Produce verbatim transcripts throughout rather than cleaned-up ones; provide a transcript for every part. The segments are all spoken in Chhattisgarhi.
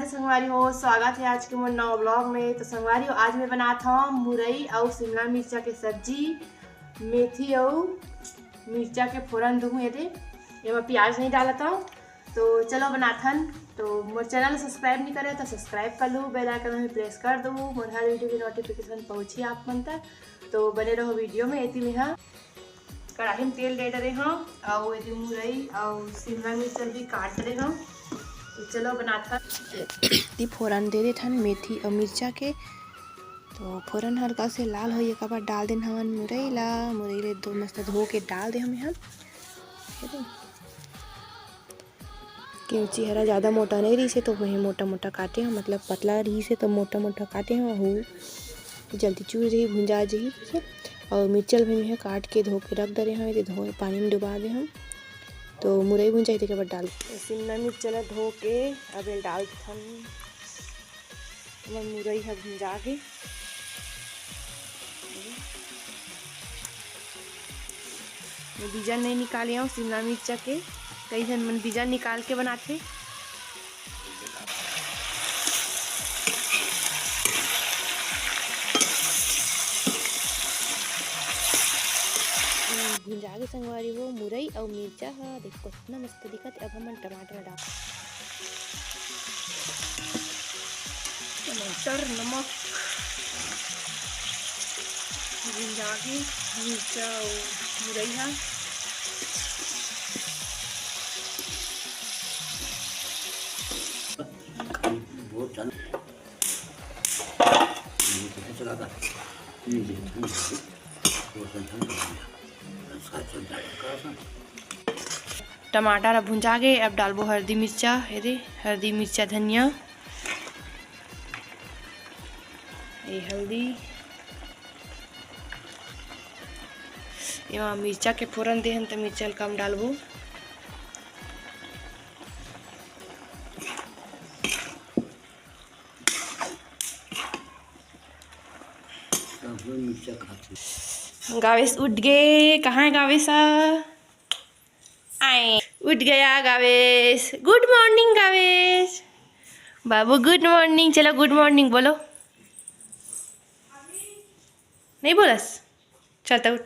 संगवारी हो, स्वागत है आज के मोर नवा ब्लॉग में। तो संगवारी हो, आज मैं बनात हव मुरई अउ शिमला मिर्चा के सब्जी, मेथी अउ मिर्चा के फोरन दूहूँ। ये दे, एमा प्याज नहीं डालत हव। तो चलो बनाथन। तो मोर चैनल सब्सक्राइब नहीं करे तो सब्सक्राइब कर लू, बेल आइकन में प्रेस कर दू, मोर हर वीडियो की नोटिफिकेशन पहुँची आप मन तक। तो बने रहो वीडियो में। एती में हा कढ़ाई में तेल डाल डरे हव, अउ एती मुरई अउ शिमला मिर्च भी काट डरे हव। तो चलो बनाथन। ती फोरन दे देथन मेथी अउ मिर्चा के। तो फोरन हल्का से लाल होई, एकर बाद डाल देन हमन मुरई ला। मुरई ले दो मस्त धो के डाल दे हमें हम। केवची हरा ज़्यादा मोटा नहीं रहिसे, तो वही मोटा मोटा काटे हव, मतलब पतला रहिसे तो मोटा मोटा काटे हव, अहू जल्दी चूर जही, भुंजा जही। ठीक है, अउ मिर्चा ल भी मैं काट के धो के रख दे रहे हव, एदे धो पानी में डुबा दे हव। तो मुरई भुंजाही, तेकर बाद डाल शिमला मिर्चा ला धो के अब एला डाल देथन। हमर मुरई ह भुंजा गे। मैं बीजा नहीं निकाले हव शिमला मिर्चा के, कई झन मन बीजा निकाल के बनाथे। भुंजा गे संगवारी हो मुरई अउ मिर्चा ह, देखो कितना मस्त दिखत हे। अब हमन टमाटर डाल टमाटर, नमक, भुंजा गे मिर्चा अउ मुरई ह। बहुत ठंड। ये तो चला था। ये ठंड है। बहुत ठंड है। इसका चलता है। टमाटर अब भुंजा गे, अब डालबो हरदी मिर्चा। ये दे, हरदी मिर्चा, धनिया, ये हल्दी, एमा मिर्चा के फोरन देहन त मिर्चा ल कम डालबो। गावेश उठ गे। कहाँ है गावेश? आए, उठ गया गावेश। गुड मॉर्निंग गावेश। बाबू गुड मॉर्निंग। चलो गुड मॉर्निंग बोलो। नहीं बोलस? चल तो उठ।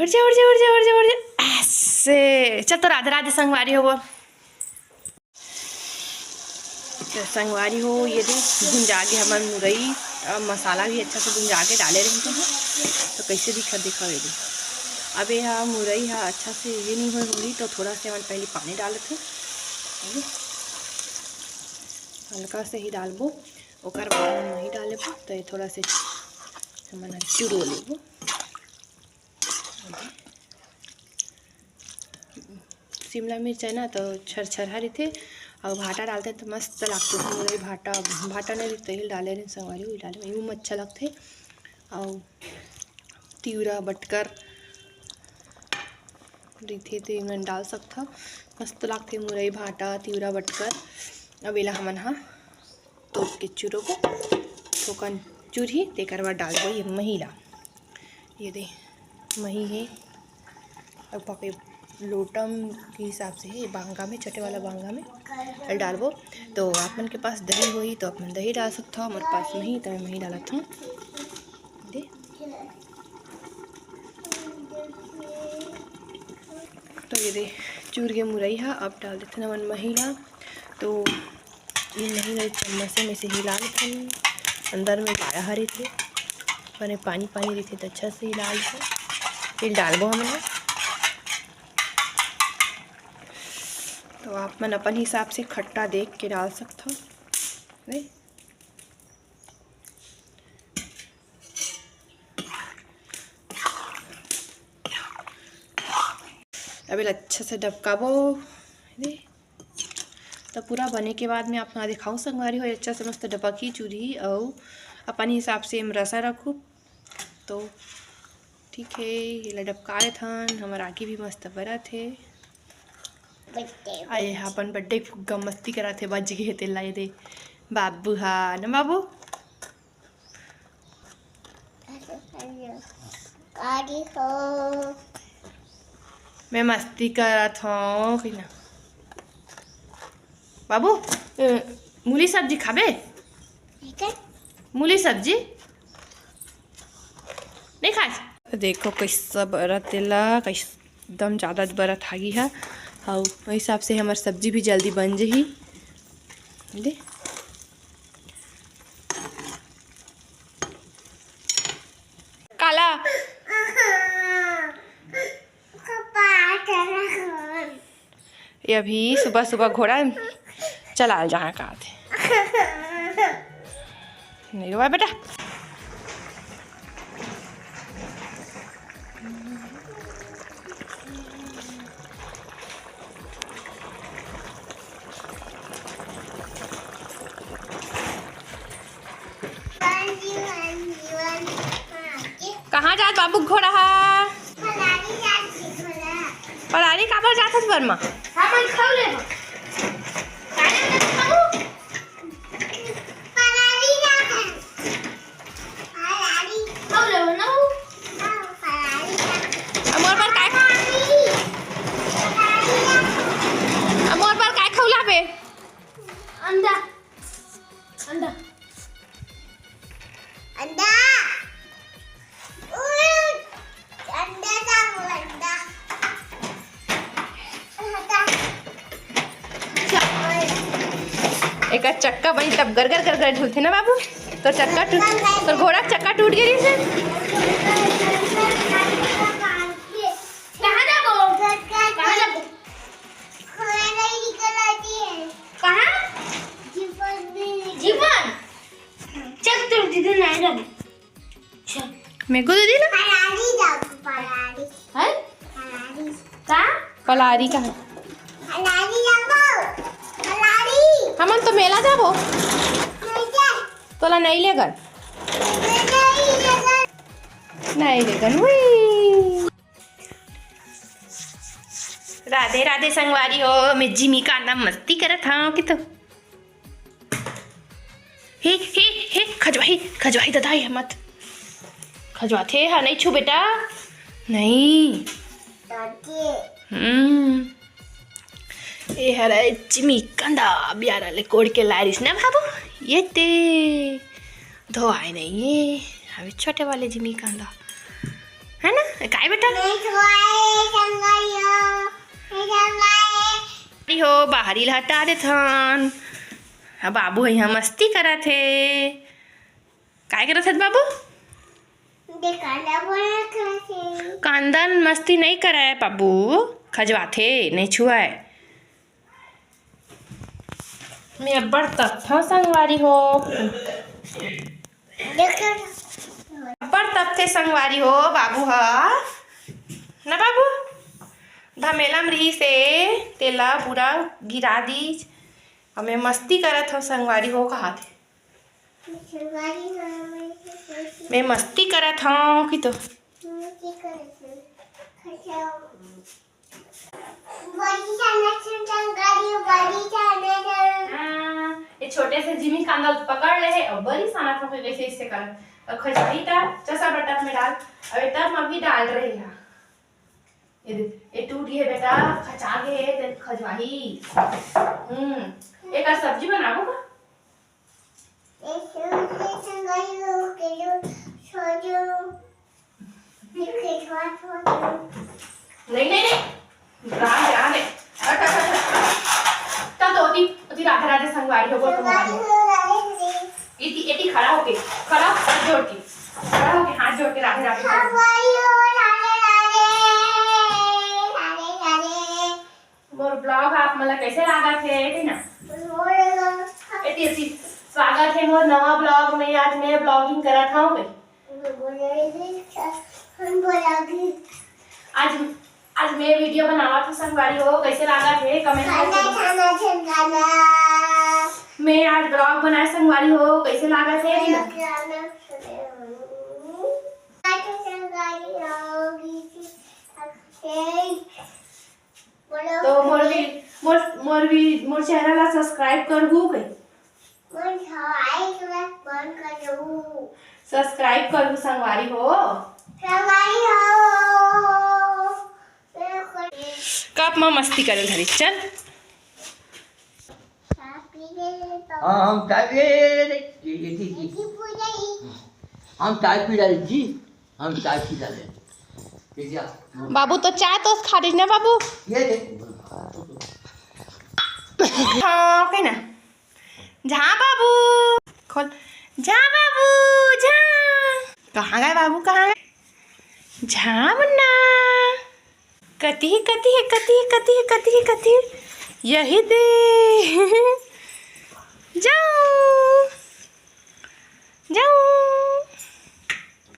उठ जा, उठ जा, उठ जा, उठ जा, उठ जा। ऐसे। चल तो राधे राधे संगवारी हो बोल। तो संगवारी हो, ये दे भुंजा गे हमर मुरई, अउ मसाला भी अच्छा से भुंजा के डाले रहिथे हम। तो कैसे दिखत देखा ये दे। अब ये हा मुरई हा अच्छा से ये नहीं होए होही, तो थोड़ा से हमन पहले पानी डालत हन, हल्का से ही डालबो, ओकर बाद हम नहीं डालबो। तो ये थोड़ा से हमन चुरो लेबो। शिमला मिर्च है ना, तो छरछरहा रहिथे, अउ भाटा डालथे तो मस्त लागथे। मुरई भाटा, भाटा नहीं रहिथे, तेल डाले रहिन संगवारी, वही डाले, यूँ अच्छा लगथे। अउ तिवरा बटकर रहिथे, तो एमन डाल सकथव, मस्त लागथे मुरई भाटा, तिवरा बटकर। अब एला हमन हा तोप के चुरोबो, थोकन चुरही, तेकर बाद डालबो ये मही ला। ये दे मही हे, अब पके लोटम के हिसाब से हे, बांगा में, छोटे वाला बांगा में डालबो। तो आप मन के पास दही होही तो आप मन दही डाल सकथव, हमर पास मही, तो मैं मही डालत हूँ। दे तो ये दे चूर के मुरई हा, अब डाल देथन हमन मही ला। तो ये मही ला चम्मच से में से हिला लेथन, अंदर में गाढ़ा रहिथे, बने पानी पानी रहिथे, तो अच्छा से हिला लेथन। फिर डालबो हमन हा। तो आप मन अपन हिसाब से खट्टा देख के डाल सकथव। नहीं? अब एला अच्छा से डबकाबो। दे। तो पूरा बने के बाद में आप ना दिखाऊँ संगवारी हो, अच्छा से मस्त डबकही चुरही अउ अपन हिसाब से एम रसा रखू। तो ठीक है, एला डबका लेथन, हमर आगी भी मस्त बरत हे। अरे हाँ, अपन बर्थडे फुग्गा मस्ती करत हे, बज गे हे तेला, ये दे बाबू हा, ना बाबू? कारी हो। मैं मस्ती करत हूँ, कही ना। बाबू, अ, मूली सब्जी खाबे? मूली सब्जी नहीं खाए? देखो कैसा बरत तेला, कैस-, एकदम ज़्यादा बरत हागी है। और हिसाब से हमार सब्जी भी जल्दी बन जही। दे। काला। ये अभी सुबह सुबह घोड़ा चला जहाँ का आथे। नहीं रोवा बेटा। कहाँ जात बाबू घोड़ा हा? पलारी काबर जात हस बरमा? हमन खाऊ लेबो। खाऊ लेबो ना। अब मोर बर काय, अब मोर बर काय खौलाबे? अंडा। अंडा। अंडा। उई, अंडा का वो अंडा। हटा। एकर चक्का बनी तब गरगर गरगर ढुलथे ना बाबू। तो चक्का टूट, तो घोड़ा के चक्का टूट गई से। कहाँ जाबो? कहाँ जाबो? कहाँ? जीवन। चल, तोर दीदी नहीं रही। चल। मेरे को दे दी ना। पलारी जाओ, पलारी। हैं? पलारी। का? पलारी का है? पलारी जाओ। पलारी। हमन तो मेला जाबो। नहीं जा। तोला नहीं लेगन। नहीं लेगन। नहीं लेगन। वही। राधे राधे संगवारी हो, मैं जिमी कांदा मस्ती करत हंव कि तो। हे, हे, हे, खजवाही, खजवाही दादा, ये मत। खजवाथे हा, नहीं छू बेटा, नहीं। हम्म। ए हरे जिमी कांदा बियारा ले कोड़ के लारिस ना बाबू, ये ते। धोआए नहीं ये, अभी छोटे वाले जिमी कांदा, है ना? काय बेटा? नहीं धोआए, संगवारी हो, नहीं धोआए। अरे हो, बाहरी ला हटा देथन। अब बाबू ह यहाँ मस्ती करत हे। काय करत हस बाबू? दे कांदा बोला करत हे। कांदा मस्ती नहीं करे बाबू, खजवाथे, नहीं छुआए। मैं अब्बड़ तपथंव संगवारी हो। अब्बड़ तपथे संगवारी हो बाबू ह। ना बाबू? धमेला म रिहिस हे, तेला पूरा गिरा दीस। अउ मैं मस्ती करत हंव संगवारी हो, कहाथे। मैं मस्ती करत हंव कि तो। बड़ी जाने सुन संगवारी, बड़ी जाने सुन। हाँ, ये छोटे से जिमी कांदा पकड़ ले हे अउ बड़ी साना पकड़ कैसे इससे कर। अउ खजवाही ता चसा बटप में डाल, अउ ये तब में अभी डाल रही है। ये देख, ये टूट गए बेटा, खचा गए, ते खजवाही। हम्म, एक सब्जी बनाबो का? नहीं, नहीं, नहीं। राम, राम है। हट, हट, हट, हट। ता तो ओती, ओती राधे राधे संगवारी हो, बोल संगवारी हो। एती, एती खड़ा होके, खड़ा, हाथ जोड़ के, खड़ा होके, हाथ जोड़ के, राधे राधे संगवारी हो। मोर vlog आप मन ला कैसे लागत हे, ठीक ना? एती, एती, स्वागत हे मोर नवा vlog में। आज मैं vlogging करत हंव बे। आज, आज मैं video बनावत हंव संगवारी हो, कैसे लागत हे comment करके बताओ। मैं आज vlog बनाए संगवारी हो, कैसे लागत हे, ठीक ना? तो मोर भी, मोर, मोर भी, मोर channel ला subscribe करहू कई? मोर subscribe कर दू। Subscribe करहू संगवारी हो। संगवारी हो। कप मा मस्ती करे धरी, चल। हाँ, हम चाय पी, ये, ये, ये, ये, ये, ये। हम चाय पी डाले जी, हम चाय पी डाले। ये क्या? बाबू तो चाय तो खा रही ना बाबू। ये दे। हाँ, ओके ना। जा बाबू, खोल। जा बाबू, जा। कहाँ गए बाबू, कहाँ गए? जा मुन्ना। कती, कती, कती, कती, कती, कती। यही दे। जाओ। जाओ।